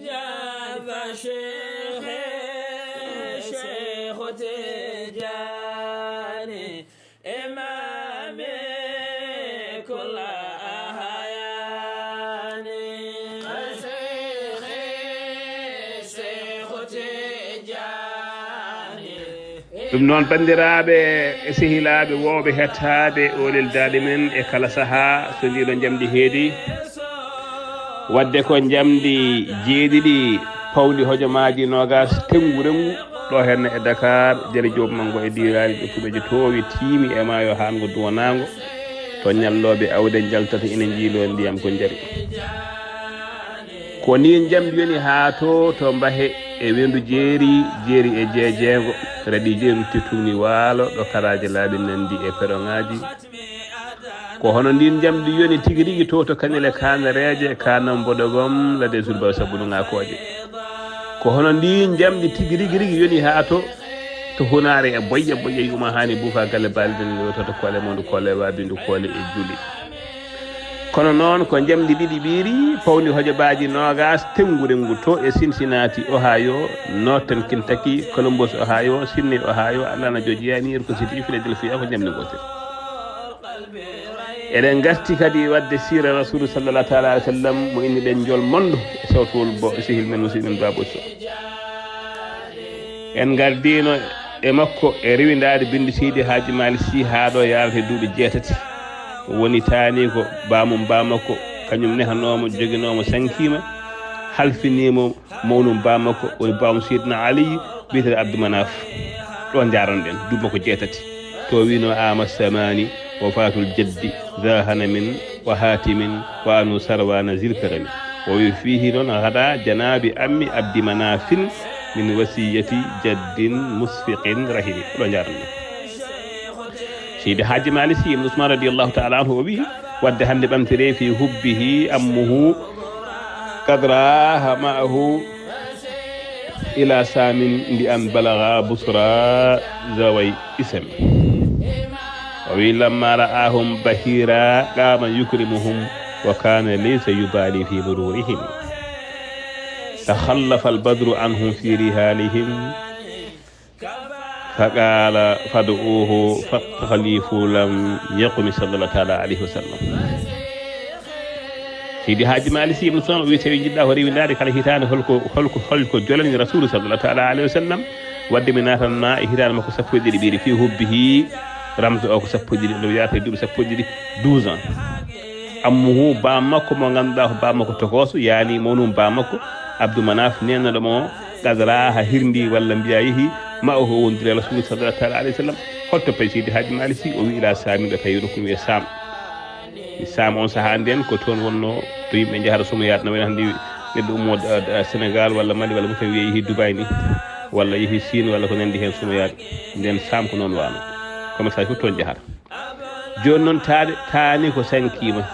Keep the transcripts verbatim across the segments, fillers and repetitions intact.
جاذب شيخي شيخ تجاني إمامي كل أهياني. شيخي شيخ تجاني. Ɗum noon, banndiraaɓe e sehilaaɓe woowɓe hettaade oolel daali men e kala sahaa, so ndiɗo njamndi heedi, wadde ko njamndi jeeɗiɗi pawndi hojomaaji noogaas, tenngu renngu, ɗo henne e Dakar, Jere Joob Manngo e diiraali ɗe kuɓeje toowi tiimi e maayo haango duwanaango, to ñallooɓe awde njaltata ina njiiloo ndiyam ko njari. Ko ni njamndi yoni haa to, to Mbahe e Weendu Jeeri, Jeeri e Jeejeengo, raɗi jeeru tittuŋi waalo, ɗo karaaji laaɓi nanndi e peroŋaaji. Ko hono ndiin njamndi yoni tigi rigi to, to Kañel e Kaanareeje, Kaanam Mboɗogom, ladde Zulba Sabbunuŋaakooje. Ko hono ndiin njamndi tigi rigi rigi yoni haa to, to Hunaare e Boyya Boyya, yuma haani buufa galle baaliɗen, yotata Koole Mawndu, Koole Waabindu, Koole e Juli. Kono noon ko njamndi ɗiɗi ɓiiri, pawndi hojobaaji noogaas, tenngu renngu to e Cincinnati, Ohio, Northern Kentucky, Columbus, Ohio, Sydney, Ohio, Atlanta, Georgia, New York City, Philadelphia, ko njamndi gootel. Eɗen ngarti kadi waɗde siira Rasuulu sallallahu taala alayhi wa sallam, mo inniɗen Njool Monndo e Sawtuwol Bo, e sehil men, musidɗo men Baaba Sow. En ngardiino e makko e rewindaade binndi Seydi Haaji Maalik Sy haa ɗo yaarata e duuɓi jeetati. Woni taani ko baamum baa makko, kañum nehanoomo, joginoomo, sankiima, halfiniimo mawnum baa makko, woni baamum Seydina Ali, biyeteeɗo Abdou Manaf. Ɗo njaaranɗen, duuɓi makko jeetati. To wino ama samani, wafatul jaddi, za hanamin, wa hatimin, wa anu sarwana zil karami. O wi fihi noon, gada janabi ammi Abdi Manafin min wasiyati jaddin musfiqin rahimi. Ɗo njaaranɗen. Seydi Haaji Maalik Sy Ibn Usmaan radiyallahu taala anhu o wi, wadde hannde ɓamtire fi hubbihi ammuhu qad raha ma'ahu ila samin li an balaga busra zaway isami. O wi, lamma ra'ahum bahira qama yukrimuhum wa kana laysa yubali fi mururihim. Takhallafa al-badru anhum fi rihalihim. Faqala fad'uhu fattakhlifu lam yaqumi sallallahu taala alayhi wa sallam. Seydi Haaji Maalik Sy Ibn Usmaan o wi, tawi njiɗɗa ko rewindaade kala hitaande, holko, holko, holko jolani Rasuulu sallallahu taala alayhi wa sallam, wadde mi naatan ma e hitaande makko sappo e ɗiɗi ɓiiri, fi hubbihi, ramse o ko sappo e ɗiɗi, ɗum yaata e duuɓi sappo e ɗiɗi, douze ans. Ammuhu, baa makko mo ngannduɗaa ko baa makko tokooso, yaani mawnum baa makko, Abdou Manaf, neenaɗo mo, qad raha, hirndi walla mbiya yehi, ma'ahu, o wondiri e Rasuulu sallallahu taala alayhi wa sallam. Holto payi Seydi Haaji Maalik Sy? O wi, ila Saamin, ɓe payi nokku wiyee Saam. Saam on sahaa nden ko toon wonnoo to yimɓe njahata somoyaade, no wayno hannde neɗɗo ummoo, eh, eh, Senegal walla Mali walla Mauritanie wiya yehi Dubai ni, walla yehi Siin walla ko nanndi heen somoyaade. Nden Saam ko noon waano. Commerçant fof toon jahata. Jooni noon taade, taani ko sankiima.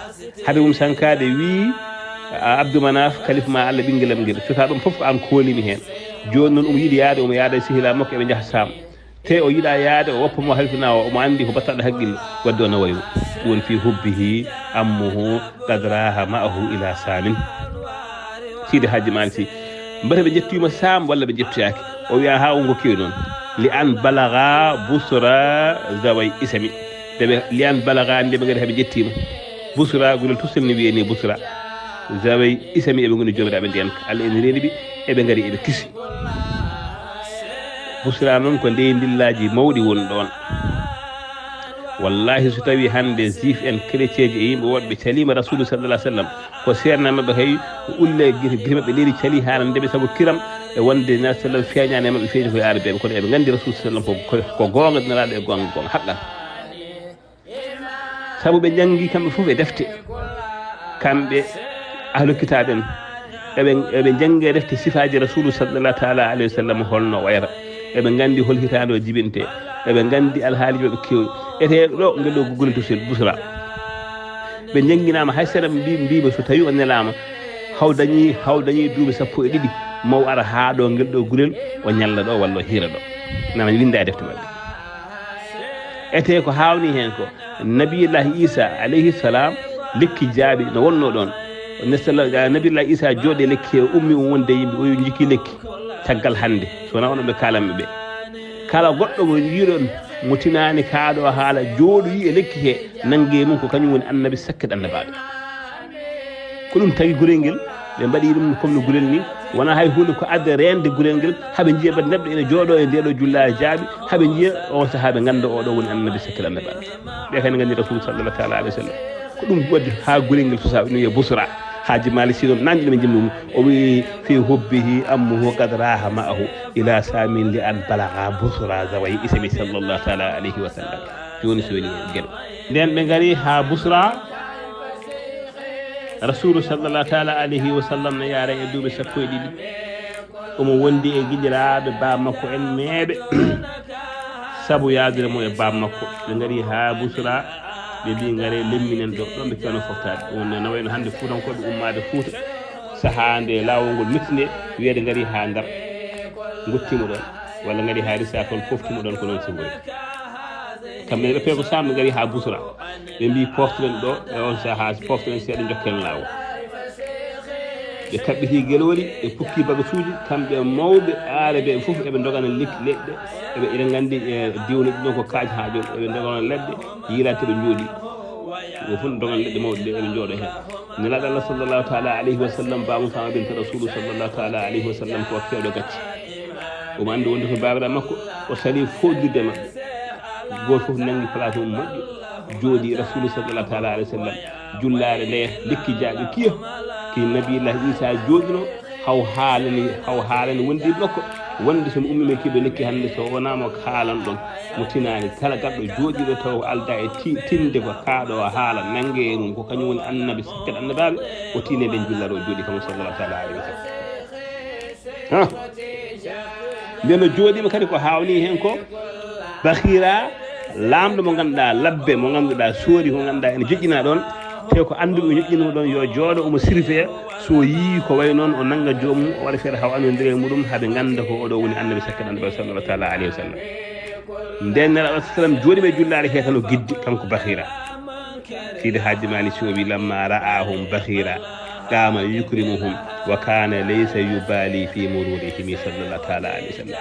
Hade mum sankaade wii, a, Abdou Manaf, kalif ma Allah ɓinngel am ngel. Cuka ɗum fof ko aan koolimi heen. Jooni noon omo yiɗi yaade, omo yaada e sehilaa makko, eɓe njaha Saam. Te o yiɗaa yaade, o woppa mo halfina o, omo anndi ko battaɗo haqqille, wadde o naway mo. Ɗum woni fii hubbihi ammuhu qad raha ma'ahu ila Saamin. Sidi Hajji Maalik Si. Mbete ɓe njettiima Saam walla ɓe njettoyaaki? O wiya, haa o ngokki noon. Li an balaga busra zaway isami. Nde ɓe, li an balaga, nde ɓe ngari haa ɓe njettiima. Busra, gulol tusel ne wiyee ni Busra. Zaway isami, eɓe ngoni joomiraaɓe ndeenka. Allah ene reeni ɓe, eɓe ngari, eɓe kisi. Busra noon ko ndey ndillaaji mawɗi woni ɗoon. Wallahi, so tawii hannde juif en, chrétien ji e yimɓe woɗɓe caliima Rasuulu sallallahu alaihi wasallam, ko seerna maɓɓe kay, ko ulle gite, gite maɓɓe leydi cali haa nde ɓe sago kiram e wonde Nabi sallam feeñaani e maɓɓe, feeñi koye Arabeeɓe, kono eɓe nganndi Rasuulu sallam ko, ko, ko goonga, nelaaɗo e goonga, goonga haqqan. Sabu ɓe njanngi kamɓe fof e defte, kamɓe ahlu kitaab en, eɓe, eɓe njanngi e defte sifaaji Rasuulu sallallahu taala alayhi wa sallam holno wayata, eɓe nganndi hol hitaande o jibintee, eɓe nganndi alhaaliiji maɓɓe keewɗi. Etee ɗo ngel ɗo gulol tusel Busra. Ɓe njannginaama hay sera mbi-, mbiimi so tawii o nelaama, haw dañii, haw dañii duuɓi sappo e ɗiɗi, maw ara haa ɗo ngel ɗo gulel, o ñalla ɗo walla o hiira ɗo. Nana winnda e defte maɓɓe. Etee ko haawnii heen ko, Nabiyullaahi Iisaa alayhi salaam lekki jaaɓi no wonnoo ɗoon. Nestala nabillah isa jooɗe lekki he ummi um wonde yimɓe oyo jikki lekki. Caggal hannde so wona onon ɓe kalanmi ɓe, kala goɗɗo mo yiɗon mo tinaani kaaɗo haala jooɗoyi e lekki he, nannge mum ko kañum woni annabi sakket annabaaɓe. Ko ɗum tagi gurel ngel ɓe mbaɗi ɗum comme no gurel ni. Wona hay hunde ko adde reende gurel ngel haɓe njiya ɓe neɗɗo ene jooɗo e ndeɗo jullaare jaaɓi, haɓe njiya on sahaa ɓe ngannda oɗo woni annabi sakket annabaaɓe. Ɓe kadi nganndi rasul sallallahu taala alayhi wa sallam. Ko ɗum waɗi haa gurel ngel sosaa, ɗum wiye Busra. Haaji Malik Si noon nanndi ɗum e jimmi mum. O wiyi fi hubbihi ammuhu qad raha ma'ahu ila samin li an balaga Busra zawai ismi sallallahu taala alayhi wa sallam. Jooni so woni geno. Nden ɓe ngari haa Busra. Rasulu sallallahu taala alayhi wa sallam no yaara e duuɓi sappo e ɗiɗi. Omo wondi e giƴiraaɓe baaba makko en meeɓe. Sabu yaadude mo e baaba makko, ɓe ngari haa Busra, ɓe mbi ngare lemminen ɗo, ɗo ɓe kewno foftaade. Ɗum woni no wayno hannde Fuutankooɓe ummaade Fuuta, sahaa nde laawol ngol metti nde, wiyeede ngari haa Ndar, ngottimo ɗon, walla ngari haa Risatol, poftimo ɗon, ko noon sembori. Kamɓe ne ɓe peeko Saam, ɓe ngari haa Busra. Ɓe mbi poftoɗen ɗo e on sahaa, poftoɗen seeɗa, njokken laawol. Ɓe kaɓɓiti gelooli, ɓe pukki bagasuuji, kamɓe mawɓe aare ɓe fof eɓe ndogana lekki leɗɗe, eɓe, eɗen nganndi, e, diwna ɗum ɗon ko kaaji haa jooni, eɓe ndogana leɗɗe, yiilaade to ɓe njooɗi. Ɗum fof ndogana leɗɗe mawɗe ɗe eɓe njooɗo heen. Nelaaɗo Allah sallallahu taala alayhi wa sallam, baamu Faama binta Rasulu sallallahu taala alayhi wa sallam ko keewɗo gacce. Omo anndi wonde ko baabiraaɓe makko, o sali fooɗirde maɓɓe. Gooto fof nanngi place mum moƴƴo, jooɗi Rasulu sallallahu taala alayhi wa sallam. Jullaare nde lekki jaaɓi kiya, ki Nabillahi Isa jooɗino, haw haalani, haw haalani wondiiɓe makko, wonde so mo ummi men kiɗo lekki hannde, so wonaa mo kaalan ɗon, mo tinaani. Kala gaɗɗo jooɗiiɗo taw aldaa e ti-, tinde ko kaaɗo o haala, nannge e mum, ko kañum woni annabi sakket annabaaɓe, o tiine nden jullare o jooɗi kam sallallahu taala alayhi wa sallam. Ha. Nden no jooɗiima kadi ko haawnii heen ko Bahira, laamɗo mo ngannduɗaa, labbe mo ngannduɗaa, soori ko ngannduɗaa ene joƴƴinaa ɗoon, te ko annduɓe o joƴƴinoo ɗoon yo jooɗo omo sirifee, so yii ko wayi noon o nannga joomum, o waɗa feere haw anondire e muɗum, haa ɓe ngannda ko oɗo woni annabi sakket annabaaɓe sallallahu taala alayhi wa sallam. Nden Nelaaɗo sallam jooɗiima e jullaare hee tan o giddi, kanko Bahira. Sidi Haaji Maalik Si o wi, "Lamma ra'ahum Bahira, qama yukrimuhum, wa kana laysa yubali fi mururihim, sallallahu taala alayhi wa sallam."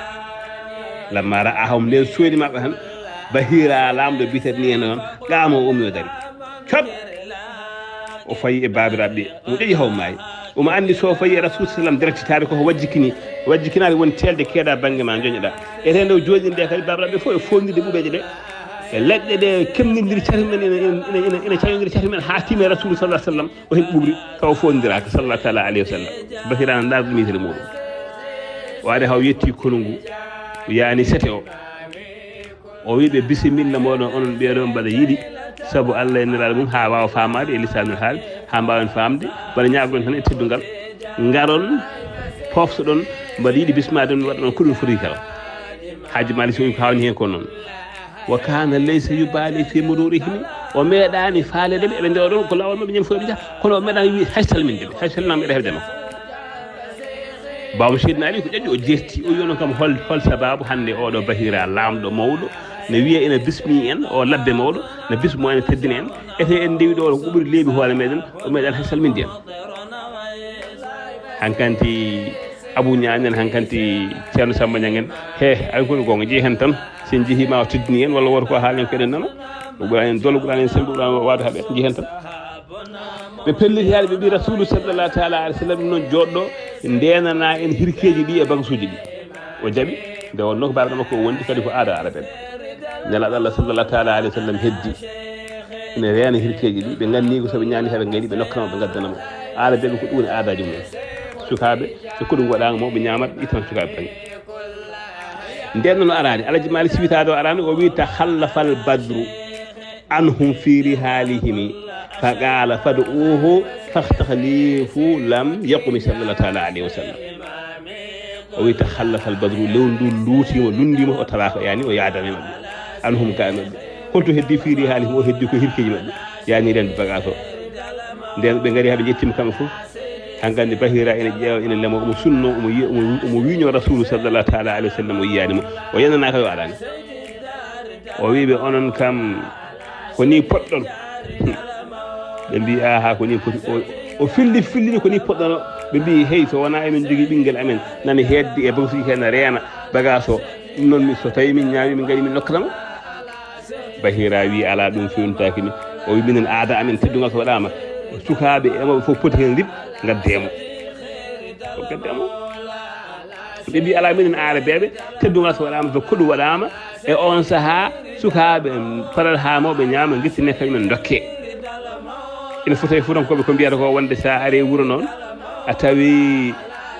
Lamma ra'ahum, nden soodi maɓɓe tan, Bahira, laamɗo biyeteeɗo ni en on, qama o ummi o dari. Cot! O fayi e baabiraaɓe ɓe, mo ƴoƴi haw maayi. Omo anndi so fayi e Rasul sallam direct, taade ko wajjikini, wajjikinaade woni teelde keeɗa bannge ma joñoɗa. E rende o jooɗi nde kadi, baabiraaɓe fof e foondirde ɓuuɓeeje ɗe. E leɗɗe ɗe kemndindiri cati men, ina, ina, ina, ina cayondiri cati men haa tiimi e Rasul sallallahu alaihi wasallam, o heɓi ɓuuɓri, taw o foondiraaka, sallallahu taala alayhi wasallam. Bahira na ndaardi mitere muɗum. O ari haw yetti konu ngu, o yaani sete o. O wi ɓe, "Bisimilla mooɗon, onon ɓeeɗo mbaɗa yiɗi, sabu Allah e Nelaaɗo mum, haa waawa faamaade e lisaanul haal, haa mbaawen faamde, mbaɗa ñaagoɗon tan e teddungal. Ngaron, poftoɗon, mbaɗa yiɗi bismaade, mi waɗa ɗon ko ɗum foti kala." Haaji Maalik Si o wi ko hawni heen ko noon. "Wa kaana laysa yubaali fi mururihim." O meeɗaani faaleede ɓe, eɓe ndewa ɗon, ko laawol maɓɓe ñande fof eɓe njaha, kono o meeɗaani wi hay salminde ɓe, hay salminaama eɗa heɓde makko. Baawo Seydina Ali ko ƴoƴƴo o jeerti, o wi onon kam hol, hol sababu hannde oɗo Bahira laamɗo mawɗo ne wiya ina bismi en, o labbe mawɗo ne bismo en, teddina en, ete en ndewi ɗo ko ɓuri leeɓi hoore meɗen, o meɗen hay salminde en. Hankanti Abu Ñaañ en, hankanti Ceerno Samba Ñaŋ en, he, ay ko gonga, jeeyi hen tan, sen jeehi ma o teddini en, walla woto ko haalen ko eɗen nana, o ɓurani en dolo, ɓurani en sembe, ɓurani en waawde haɓe, jeeyi hen tan. Ɓe pelliti yaade, ɓe mbi Rasulu sallallahu taala alayhi wa sallam ɗum noon jooɗɗo ndenana en hirkeeji ɗi e bagasuuji ɗi. O jaɓi, nde wonno ko baaba makko o wondi kadi ko aada Arabe en. Nelaaɗo Allah sallallahu taala alayhi wa sallam heddi ene reena hirkeeji ɗi, ɓe nganni ko so ɓe ñaami, haa ɓe ngayni, ɓe nokkana mo, ɓe ngaddana mo. Arabe ɓe ko ɗum woni aadaaji mum en. Sukaaɓe, so ko ɗum waɗaama, mawɓe ñaamat, ittan sukaaɓe bannge. Nden noon o araani, Alaji Maalik Si witaade o araani, o wi, "Takhallafa al-badru anhum fi rihalihim, fa qala fad'uhu, fakhtakhlifu lam yaqumi sallallahu taala alayhi wa sallam." O wi, "Takhallafa al-badru, lewru ndu luutiima, lunndiima, o tawaaka, yani o yaadani maɓɓe. Anhum, ka e maɓɓe. Holto heddi fi rihalihim, o heddi ko hirkeeji maɓɓe, yani ren bagage o." Nden ɓe ngari haa ɓe njettiima kamɓe fof. Hankanti Bahira ina ƴeewa, ina lemo, omo sunno, omo yi-, omo, omo wiño Rasulu sallallahu taala alayhi wa sallam, o yiyaani mo. O yenanaaka yo araani. O wi ɓe, "Onon kam, ko ni potɗon?" Ɓe mbi, "Aha, ko ni poti." O, O filli, fillini ko ni poɗɗono. Ɓe mbi, "Hey, so wonaa emin njogii ɓinngel amen, nani heeddi e bawsi heen reena bagaas o. Ɗum noon, mi, so tawii min ñaami, min ngari, min nokkata mo." Bahira wi, "Alaa, ɗum fewnitaaki ni." O wi, "Minen aada amen, teddungal so waɗaama, sukaaɓe e mawɓe fof poti heen rip, ngaddee mo." Ko ngaddee mo. Ɓe mbi, "Alaa, minen aarabeeɓe, teddungal so waɗaama, so koɗu waɗaama, e oon sahaa, sukaaɓe, parat haa mawɓe ñaama, ngittine kañumen ndokke." Ina foti e Fuutankooɓe ko mbiyata ko wonde so a ari e wuro noon, a tawi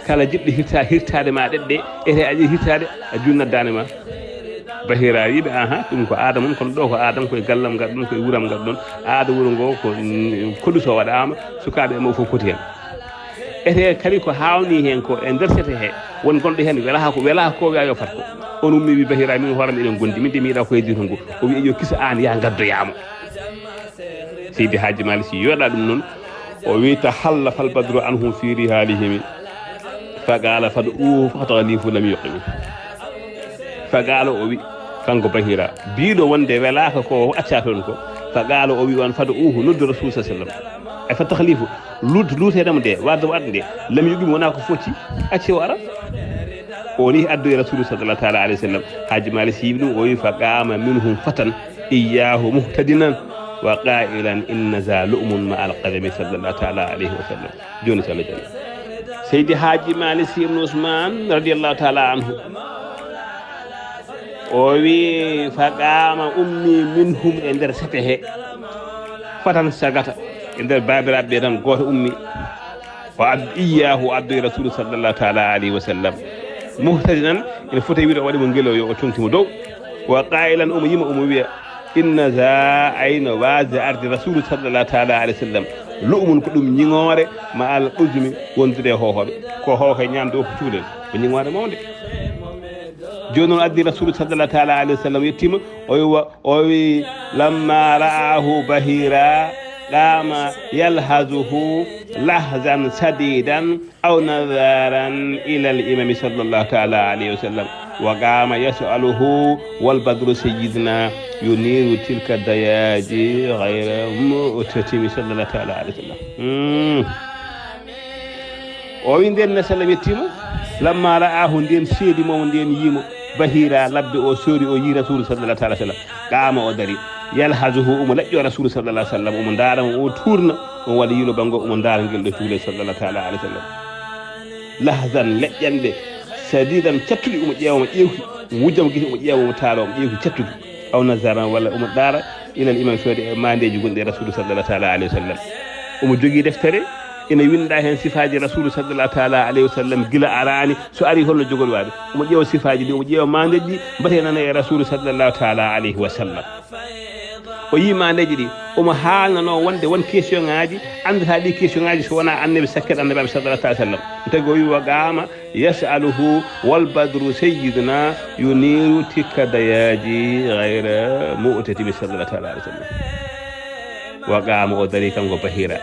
kala jiɗɗo hirta-, hirtaade ma ɗeɗɗe, ete a yiɗi hirtaade, a junnat daande ma. Bahira wiɓe, "Aha, ɗum ko aada mon, kono ɗo ko aadam, ko e gallam ngarɗon, ko e wuram ngarɗon. Aada wuro ngo ko, mm, koɗu so waɗaama, sukaaɓe e mawɓe fof poti heen." Ete kadi ko haawnii heen ko e nder sete he, won gonɗo heen welaaka ko, welaaka ko wiya yo fat ko. On ummi wi, "Bahira, min hoore am eɗen ngondi, min de mi yiɗa ko heddii toon ko." O wi, "Yo kisa aan, yaa ngaddoyaa mo." Seydi Haaji Maalik Si yoɗa ɗum noon, o wi, "Tahallafa al-badru anhum fi rihalihim, fa qala fad'uhu fa takhlifu lam yuqimi." Fa qala, o wi, kanko Bahira, biiɗo wonde welaaka ko acca toon ko, fa qala, o wi on, "Fad'uhu, noddu Rasul sallallahu alaihi wasallam." Ay fa takhlifu, lut-, luuteede mo de, warde waɗde nde, lam yuqimi, wona ko foti, acce o ara. O ni addoyi Rasul sallallahu ta'ala alaihi wasallam. Haaji Maalik Si yiɓi ɗum, o wi, "Fa qama minhum fatan iyyahu muhtadinan wa qailan inna za lu'mun ma al-qadami sallallahu ta'ala alaihi wasallam." Jooni so Allah jaɓi. Seydi Haaji Maalik Si Ibn Usmaan radiyallahu ta'ala anhu. O wi, "Fa qama ummi minhum," e nder sete he. Fatan sagata. E nder baabiraaɓe ɓe tan gooto ummi. O ad-, iyyahu, o addoyi Rasulu sallallahu ta'ala alaihi wasallam. Muhtadinan, ina foti wiide o waɗi mo ngelo yo o tonti mo dow. Wa qailan, omo yima, omo wiya, "Inna za ayno waasde arde Rasulu sallallahu ta'ala alaihi wasallam. Lu'mun ko ɗum ñiŋoore ma al qudumi wondude e hoohooɓe." Ko hoohooɓe ñaamde o ko cukalel. Ko ñiŋoore mawnde. Jooni noon addi Rasulu sallallahu ta'ala alaihi wasallam yettima, o wi wa-, o wi, "Lamma ra'ahu Bahira, qama yalhazuhu lahzan sadidan." Aw nazaran ila al-imami sallallahu ta'ala alayhi wa sallam, wa qama yas'aluhu wal badru sayyidina yuniru tilka dayaji ghayra mu'tatimi sallallahu ta'ala alayhi wa sallam. Mm. O wi nden ne sallam yettima, lamma ra'ahu, nden seedi mo, nden yimo, Bahira labbe o sori, o yi Rasulu sallallahu ta'ala alayhi wa sallam. Qama o dari, yalhazuhu, omo laƴƴo Rasulu sallallahu alayhi wa sallam, omo ndaara mo, o turna, on waɗi yilo bango, omo ndaara ngel ɗo cuule sallallahu ta'ala alayhi wa sallam. Lahzan, leƴƴanɗe, sadidan, cattuɗi, omo ƴeewa, omo ƴeewki, omo wujja mo gite, omo ƴeewa, omo taala, omo ƴeewki cattuɗi. Aw nazaran, walla omo ndaara ilal imam, fewde e maandeeji gonɗi e Rasulu sallallahu ta'ala alayhi wa sallam. Omo jogii deftere, ina winnda heen sifaaji Rasulu sallallahu ta'ala alayhi wa sallam, gila araani, so ari holno jogori waade. Omo ƴeewa sifaaji ɗi, omo ƴeewa maandeeji ɗi, mbate nana e Rasulu sallallahu ta'ala alayhi wa sallam. O yii maandeeji ɗi, omo haalnanoo wonde won question ŋaaji, anndataa ɗi question ŋaaji so wonaa annabi, sakkere annabaaɓe sallallahu ta'ala alayhi wa sallam. Ɗum tagi o wi, wa qama yas'aluhu wal badru sayyiduna yuniru tilka dayaji ghayra mu'tatimi sallallahu ta'ala alayhi wa sallam. Wa qama, o dari kanko Bahira.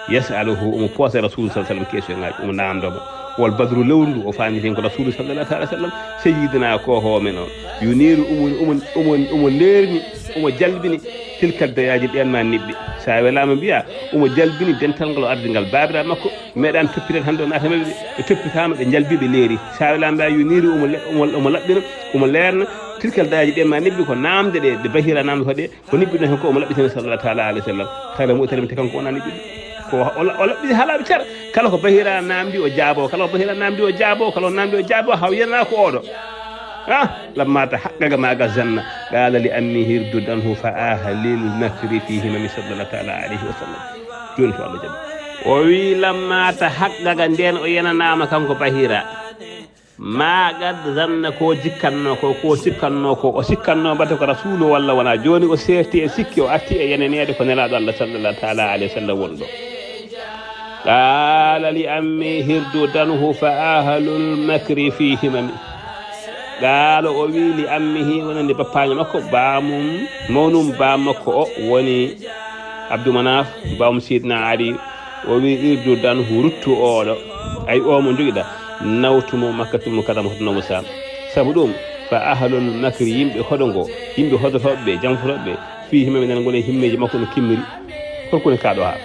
Yas'aluhu, omo poosa Rasulu sallallahu alayhi wa sallam question ŋaaji, omo naamndo mo. Wal badru, lewru ndu, o faami heen ko Rasulu sallallahu ta'ala alayhi wa sallam, sayyidina ko hoomen o. Yuniru, omo, omo, omo, omo leerni, omo jalbini tilka dayaji, ɓeen ma niɓɓe. So a welaama mbiya, omo jalbini dental ngal o ardi ngal. Baabiraaɓe makko meeɗaani toppiteede hannde o naata maɓɓe, ɓe toppitaama, ɓe njalbi, ɓe leeri. So a welaama mbiya yuniru, omo le-, omo, omo laɓɓina, omo leerna. Tilka dayaji, ɓeen ma niɓɓe, ko naamde ɗe, ɗe Bahira naamndotoo ɗe, ko niɓɓiɗo heen ko omo laɓɓitina sallallahu ta'ala alayhi wa sallam. Hayra mu'tarim te kanko wonaa niɓɓiɗo. Ko o la-, o laɓɓini haa laaɓi cer. Kala ko Bahira naamndi o jaabo, kala ko Bahira naamndi o jaabo, kala o naamndi o jaabo, haa o yiyana ko oɗo. Ah, lamma tahaqqaqa ma qad zanna, qala li ammihi irdudanhu fa ahlil makri fi himami sallallahu ta'ala alayhi wa sallam. Jooni so Allah jaɓi. O wi lamma tahaqqaqa, ndeen o yenanaama kanko Bahira. Ma qad zanna, ko jikkannoo ko, ko sikkannoo ko, o sikkannoo mbate ko Rasulu walla wonaa. Jooni o seerti e sikki, o arti e yeneneede ko Nelaaɗo Allah sallallahu ta'ala alayhi wa sallam woni ɗo. Qala li ammihi irdudanhu fa ahlul makri fi himami. Qala, o wi li ammihi, wonande bappaajo makko, baamum, mawnum baam makko o woni Abdou Manaf, baamum Sidna Ali. O wi, irdudanhu, ruttu oɗo. Ay, o mo njogiɗa, nawtu mo Makkatul Mukarrama, hoto nawmo Saam. Sabu ɗum, fa ahlul makri, yimɓe hoɗo ngo, yimɓe hoɗotooɓe ɓe, janfotooɓe ɓe, fi himami, nan ngoni himmeeji makko no kimmiri. Holko woni kaa ɗo haa?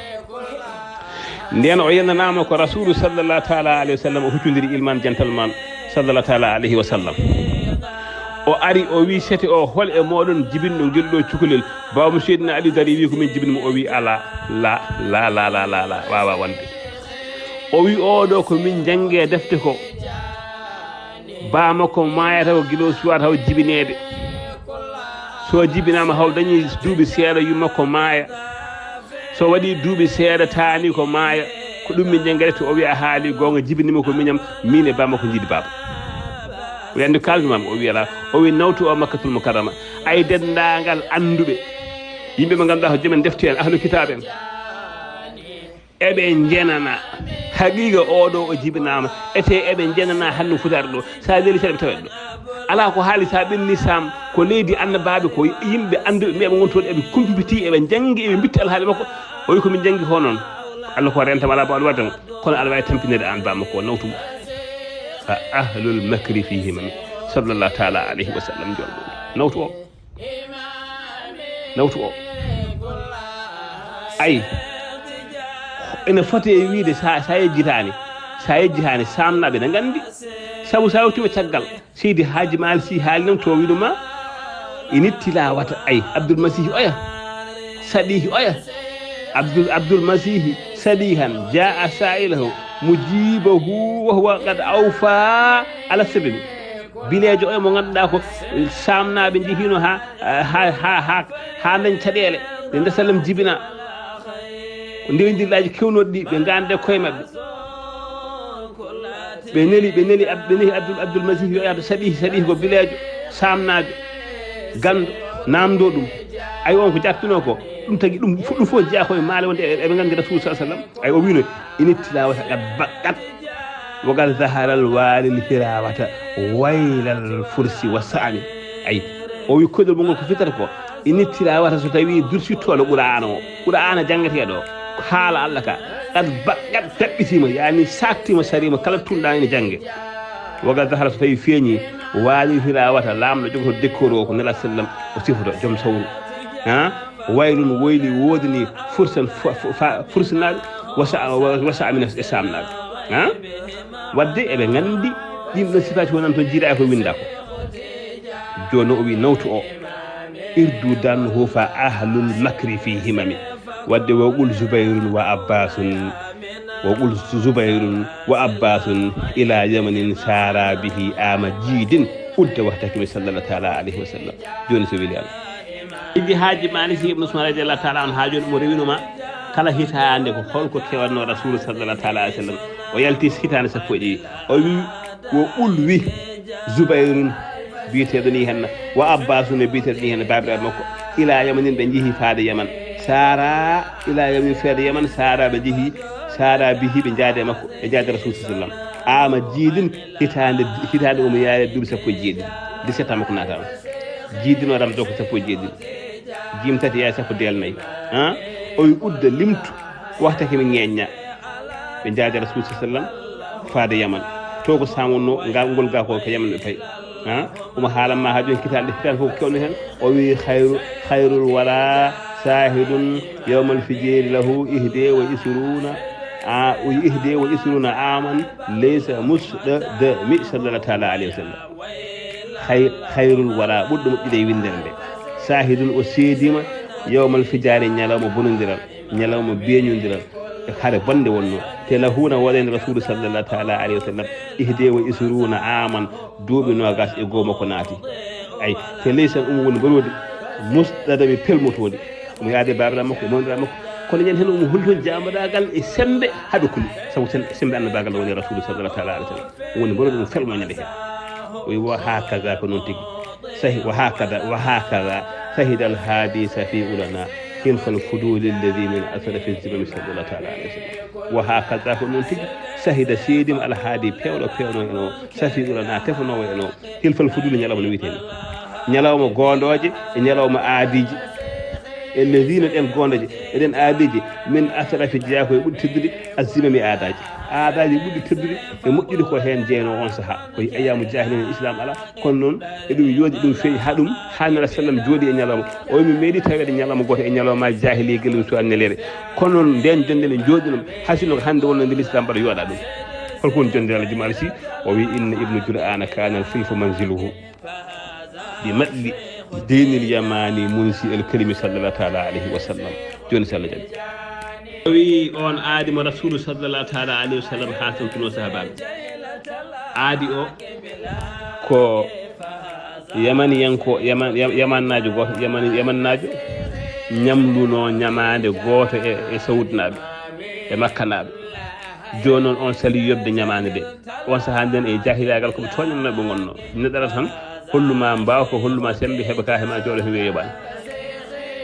Nden o yennanaama ko Rasuulu sallallahu taala alayhi wa sallam, o huccondiri ilman jantalman sallallahu taala alayhi wa sallam. O ari, o wi, "Sete o, hol e mooɗon jibinɗo ngel ɗo cukalel?" Baawo mo Seydina Ali dari wi, "Ko min jibini mo." O wi, "Alaa, la, la, la, la, la, la, waawaa wonde." O wi, "Oo ɗo ko min janngi e defte ko. Baa makko maayata ko gila o suwata haw jibineede. So jibinaama haw dañi duuɓi seeɗa, yumma ko maaya. So waɗi duuɓi seeɗa, taani ko maaya. Ko ɗum min janngi e defte." O wi, "A haali goonga, jibinima ko miñam, min e baa makko njiidi baaba." O wi, "Anndi ko kaalmi maam?" O wi, "Alaa." O wi, "Nawtu o Makkatul Mukarrama. Ay denndaangal annduɓe, yimɓe ɓe ngannduɗaa ko joomen defte en, ahlu kitaabe en. Eɓe njenana. Haqiiqa oo ɗo o jibinaama. Ete eɓe njenana hanno futaade ɗo. So a weeli seeɗa ɓe tawat ɗo. Alaa ko haali so a ɓenni Saam, ko leydi annabaaɓe, ko yimɓe annduɓe, ɓe ɓe ngon toon, eɓe kumpitii, eɓe njanngi, eɓe mbitti alhaali makko." O wi, "Ko min njanngi ko noon. Allah ko rentama, alaa bawɗo waɗde mo. Kono aɗa waawi tampinirde aan baa makko o, nawtu mo." Fa ahlul makri fihim, sallallahu taala alayhi wa sallam, joɗɗo. Nawtu o. Nawtu o. Ay, ene foti e wiide sa, sa yejjitaani, sa yejjitaani, Saamnaaɓe ne nganndi. Sabu sa yewtiima caggal, Seydi Haaji Maalik Si haali noon to wiɗo ma, ini tilawata, ay, Abdul Masiihi oya, saɗiihi oya, Abdul, Abdul Masiihi saɗiihan, jaa saa'ilahu, mujiibahu, wa huwa qad awfa ala sabiili. Bileejo oya mo ngannduɗaa ko Saamnaaɓe njehiino haa, haa, haa, haa, haa ndañ caɗeele, ɓe nde sallam jibina. Ko ndewindirɗaaji kewnooɗi ɗi, ɓe ngaande koye maɓɓe. Ɓe neli, ɓe neli Ab-, ɓe neli Abdul, Abdul Masih yo yahdu saɗihi, saɗihi ko bileejo, Saamnaajo, ganndo, naamndo ɗum. Ay, on ko jattuno ko, ɗum tagi ɗum, ɗum fof jeyaa koye maale wonde e, eɓe nganndi Rasuulu sallallahu alaihi wasallam. Ay, o wiino, "Ini tilawata qad baqqat, wa qad zaharal walil hirawata, waylal fursi wa saami." Ay, o wi koyɗol mum ngol ko fitata ko, "Ini tilawata", so tawi dursittooɗo Qur'aana o, Qur'aana janngeteeɗo o, ko haala Allah ka, "qad baqqat", daɓɓitiima, yaani saaktiima, sariima, kala tunɗa ene jannge. "Wa qad zahara", so tawi feeñi, "walil hirawata", laamɗo jogoto décor o, ko Nela sallam o sifoto, joom sawru. Ha? Waylun, woyli, woodani fursan, fu-, fu-, fa-, fursinaaɓe, wa sa-, wa, wa saamina e saamnaaɓe. Ha? Wadde eɓe nganndi ɗin ɗon sifaaji wonani toon jiidaa e ko winndaa ko. Jooni o wi nawtu o. Irdu danhu fa ahlul makri fi himami. Wadde wa qul Zubayrun wa Abbasun, wa qul Zubayrun wa Abbasun ila yamanin sara bihi ama jiidin udda wahtakimi sallallahu taala alayhi wa sallam. Jooni so weli Allah. Seydi Haaji Maalik Sy Ibn Usmaan radiyallahu taala anhu haa jooni omo rewino ma kala hitaande ko holko kewatno Rasuulu sallallahu taala alayhi wa sallam. O yalti hitaande sappo e ɗiɗi. O wi, wo ulwi Zubayrun biyeteeɗo ni henna, wa Abbaasu ne biyeteeɗo ni henna, baabiraaɓe makko, ila Yamanin, ɓe njehi faade Yaman. Saara ila Yamin, faade Yaman, saara ɓe njehi, saara bihi ɓe njaade makko, ɓe njaade Rasuulu sallallahu alayhi wa sallam. Ama jiidin, hitaande, hitaande omo yaari duuɓi sappo e jeeɗiɗi. Dix-sept ans makko naata on. Jiidino Ramzo ko sappo e jeeɗiɗi. Jim tati yaari sappo deel nayi. Ha? O wi udda limtu, waxta ke mi ŋeeñña. Ɓe njaade Rasuulu sallallahu alayhi wa sallam faade Yaman. To ko Saam wonno, ngal ngol ga ko, ko Yaman ɓe payi. Ha? Omo haalan ma haa jooni kitaale, hitaande fof ko kewno heen. O wi khayru, khayrul wara sahidun yawmal fijiri lahu ihde wa isruna, a, ihde wa isruna aman laysa musdadami sallallahu taala alayhi wa sallam. Khay-, khayrul wara, ɓurɗo moƴƴude e winndere nde. Sahidun, o seediima, yawmal fijari, ñalawma bonondiral, ñalawma beeñondiral, e hare bonde wonno. Te lahuna waɗande Rasuulu sallallahu taala alayhi wa sallam, ihde wa isruna aman, duuɓi noogas e goo makko naati. Ay, te laysa, ɗum woni mbaroodi, musdadami, pelmotooɗi. Omo yaade baabiraaɓe makko, e mawniraaɓe makko. Kono ñande heen omo holli toon jaambaɗaagal e semmbe haa ɓe kuli. Sabu sen-, semmbe annabaagal woni Rasuulu sallallahu taala alayhi wa sallam. Woni mboɗo ɗum felmo ñande heen. O wi, "Wa hakaza, ko noon tigi. Sahi-, wa hakaza, wa hakaza, sahida al hadi safi'u lana, hilfal fuduli alladhi min asrafi zimami sallallahu taala alayhi wa sallam." Wa hakaza, ko noon tigi, sahida, seedima, al hadi, peewɗo peewno en o, safi'u lana, tefanoowo en o, hilfal fuduli, ñalawma no wiyetee ni. Ñalawma goondooje e ñalawma aadiiji. E lezina ɗen goondaji, e ɗen aadeji, min asrafi jeyaa ko e ɓuri teddude, azzimami aadaji. Aadaji ɓuɗɗi teddude e moƴƴude ko heen jeynoo on sahaa. Ko e ayaamu jaahiliya, Islam alaa. Kono noon, eɗum yooɗi, ɗum feewi haa ɗum, haa Nela sallam jooɗi e ñalawma. O wi, mi meeɗi taweede ñalawma gooto e ñalawmaaji jaahiliya gila mi suwaa neleede. Kono noon, ndeen jonnde nde njooɗi noon, hay sinno ko hannde wonnoo nde Lislaam mbaɗa yooɗa ɗum. Holko woni jonnde Alhaji Malick Sy? O wi, inna Ibnu Jud'aana kaana al-hilfu manziluhu. Bi matli deynil yamani munsi el kalimi sallallahu taala alayhi wa sallam. Jooni, so Allah jaɓi. O wi on aadi mo Rasulu sallallahu taala alayhi wa sallam haa tawtuno sahaabaaɓe. Aadi o ko yamaniyanko, yaman-, yam-, yamannaajo gooto, yaman-, yamannaajo ñamluno ñamaande gooto e, e sawudnaaɓe, e makkanaaɓe. Jooni noon on sali yoɓde ñamaande nde. On sahaa nden e jahilaagal ko ɓe tooñannooɓe ngonnoo. Neɗɗo ara tan, holluma mbaaw ko, holluma semmbe, heɓa ka hema jooɗo he wiye yoɓaani.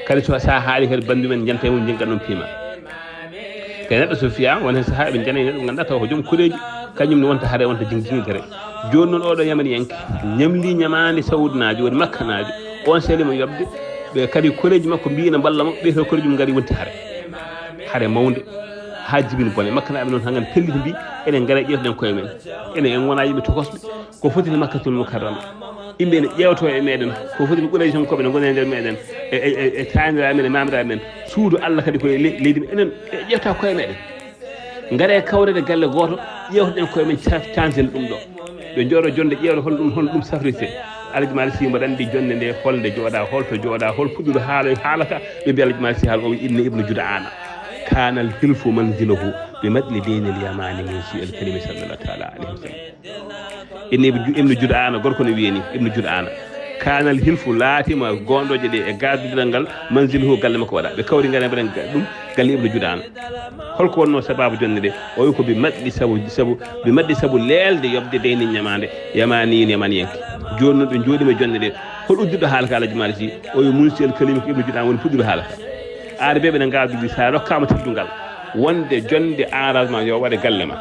Kadi so sa haali kadi banndu men janta e mum jinkan ɗum piima. Te neɗɗo so fiya, won hen sahaa eɓe jana e neɗɗo ɓe ngannduɗaa taw ko joom koreeji, kañum ne wonta hare, wonta jing-, jingitare. Jooni noon oɗo yamaniyanke, ñamli ñamaande sawudnaajo, woni makkanaajo, on sali mo yoɓde, ɓe kadi koreeji makko mbiyi ina mballa mo, ɓe to koreeji mum ngari wonti hare. Hare mawnde, haa jibini bone. Makkanaaɓe noon hangan pelliti mbi, enen ngara ƴeewtoɗen koye men. Enen en wona yimɓe tokosɓe, ko foti no Makkatul Mukarrama. Yimɓe ene ƴeewto e meɗen, ko foti no Quraysh en koɓe no ngoni e nder meɗen. E, e, e, e taaniraaɓe men, e maamiraaɓe men. Suudu Allah kadi ko e le-, leydi men. Enen e ƴeewta koye meɗen. Ngare kawrede galle gooto, ƴeewtoɗen koye men, ca-, canten ɗum ɗo. Ɓe njooɗo jonde ƴeewde hol ɗum, hol ɗum safrirte. Alhaji Malick Sy mbaɗa anndi jonde nde, holnde jooɗa, holto jooɗa, hol puɗɗuɗo haala, haalata. Ɓe mbiya Alhaji Malick Sy haala o wi inna Ibnu Jud'aana. Kaanal hilfu manzilahu bi matli deynil yamani min si el kalimi sallallahu taala alayhi wa sallam. Inna Ibnu Ju-, Ibnu Jud'aana, gorko no wiye ni, Ibnu Jud'aana. Kaanal hilfu laatima goonɗooje ɗe e gaadodiral ngal manzilahu galle makko waɗa. Ɓe kawri ngare mbaɗen ga-, ɗum galle Ibnu Jud'aana. Holko wonnoo sabaabu jonnde nde? O wi ko bi matli sabu, sabu, bi matli sabu leelde yoɓde deyni ñamaande yamaniyin yamaniyanke. Jooni noon ɓe njooɗiima e jonnde nde. Hol uddiɗo haala ka Alhaji Malick Sy? O wi munsi el kalimi ko Ibnu Jud'aana woni puɗɗuɗo haala ka. Aade ɓe ɓe ngaadude sa rokkaama teddungal wonde jonnde arrangement yo waɗe galle ma.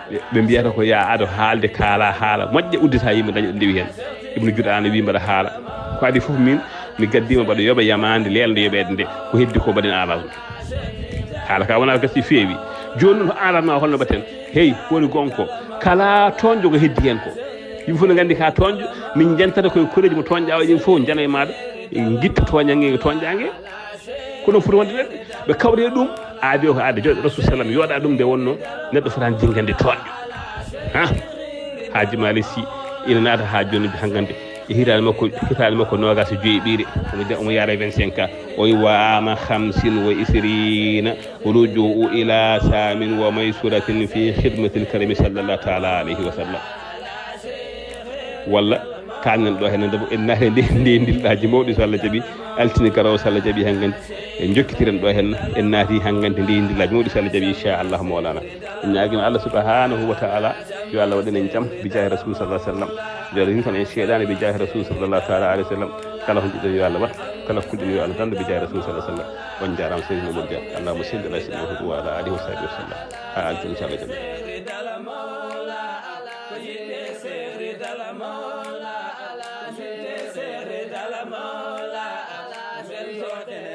Ɓe, ɓe mbiyata ko ya ado haalde kaala haala moƴƴa uddita yimɓe daña ɗo ndewi heen. Ibnu Jud'aana wi mbaɗa haala. Ko adi fof min mi gaddiima mbaɗa yoɓa yamaande leelnde yoɓeede nde. Ko heddi ko mbaɗen arrangement. Haala ka wona gasi feewi. Jooni noon ko arrangement holno mbaɗten? Hey, ko woni gonko? Kala toonjo ko heddi heen ko. Yimɓe fof no nganndi ka toonjo. Min jentata koye koreeji mo toonƴa o, yimɓe fof njana e maaɗa. Ngitta tooñange e toonƴange. Ko ɗum foti wonde ɗen. Ɓe kawri e ɗum. Aadi o ko aade jooɗo Rasul sallam yooɗa ɗum nde wonno neɗɗo fotani jingande toonƴo. Ha? Haaji Malick Sy ina naata ha joni hangande. E hitaande makko, hitaande makko noogaas e joyi ɓiire. Omo ja-, omo yaara vingt-cinq ans. O wi wa ama khamsin wa ishrina ruju'u ila samin wa maysuratin fi khidmatil karimi sallallahu taala alayhi wa sallam. Walla kannen ɗo henne, debo en naati nde, nde ndillaaji mawɗi so Allah jaɓi, altine garowo so Allah jaɓi hangande. En jokkitiren ɗo henne, en naati hangande nde ndillaaji mawɗi so Allah jaɓi, inchallahu mawlana. En ñaagima Allah subhanahu wa ta'ala, yo Allah waɗan en jam, bi jaahi Rasul sallallahu alaihi wasallam. Yo Allah hintan en seyɗaane, bi jaahi Rasul sallallahu ta'ala alaihi wasallam. Kala ko jiɗɗen yo Allah waɗ, kala ko kulɗen yo Allah dandu, bi jaahi Rasul sallallahu alaihi wasallam. On jaaraama, Seydi Mamadou Dia. Allahumma salli ala Sayyidina Muhammad wa ala alihi wa sahbihi wa sallam. Ha altine, inchallah jaɓi.